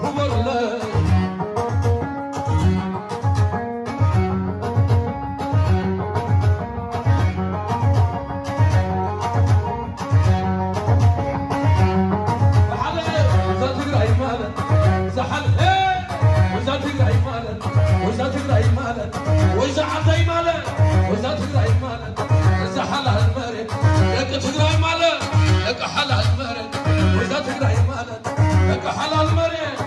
ክበሩለይ። ብሓደ እዛ ትግራይ ማለት፣ እዛ ሓል-፣ እዛ ትግራይ ማለት፣ እዛ ትግራይ ማለት፣ ወይዛ ዓደይ ማለት፣ ወይዛ ትግራይ ማለት፣ እዛ ሓላል መሬት፣ ደቂ ትግራይ ማለት፣ ደቂ ሓላል መሬት፣ ወይዛ ትግራይ ማለት፣ ደቂ ሓላል መሬት።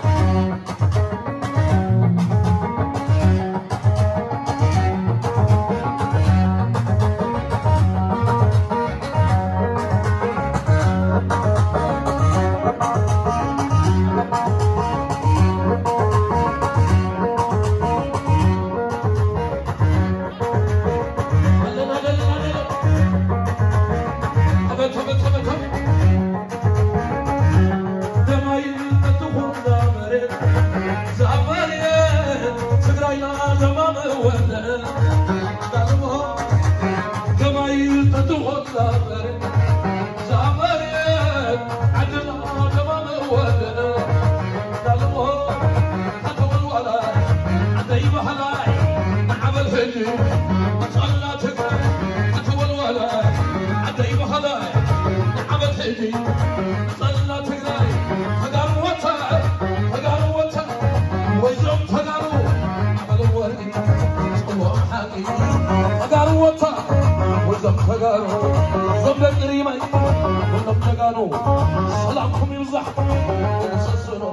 ተጋሩ ወታ፣ ወዞም ተጋሩ፣ ዞም ደቂ ሪማይ፣ ኩሎም ተጋሩ፣ ሰላምኩም ይብዛሕ። ተነሰስኖ፣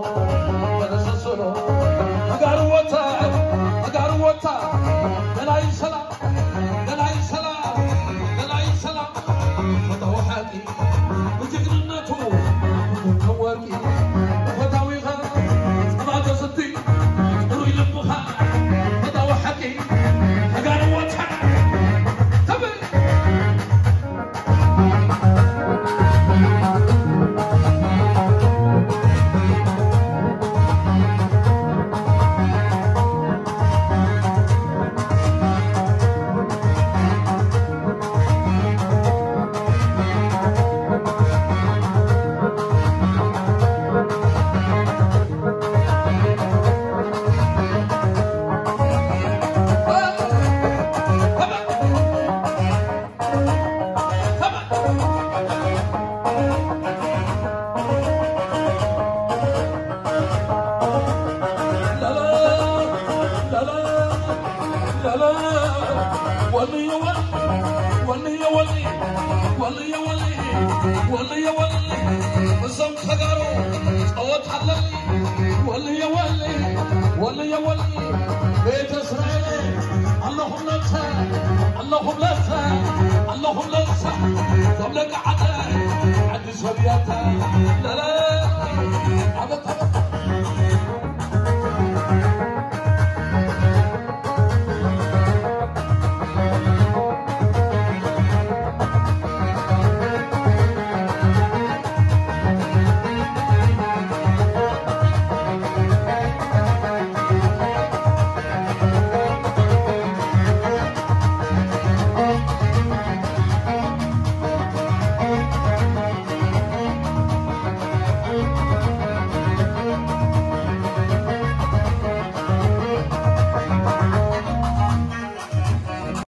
ተነሰስኖ። ተጋሩ ወታ፣ ተጋሩ ወታ፣ ደላይ ሰላም፣ ደላይ ሰላም፣ ደላይ ሰላም። ፈታዊ ሓቂ ብጅግንነቱ ከም ወርቂ ፈታዊኻ ጸባ ተስቲ ጥሩይ ልብኻ ፈታዊ ሓቂ ተጋሩ ወታ ተብል። ወልየ ወል-፣ ወልየ ወል-፣ ወልየ ወል-፣ ወልየ ወል-፣ እዞም ተጋሩ ጸወት ኣለኒ። ወልየ ወል-፣ ወልየ ወል-፣ ቤተ እስራኤል ኣለኹም ለብሰ፣ ኣለኹም ለብሰ፣ ኣለኹም ለብሰ፣ እዞም ደቂ ዓደ ዓዲ ሰብያተ ለለ ኣበ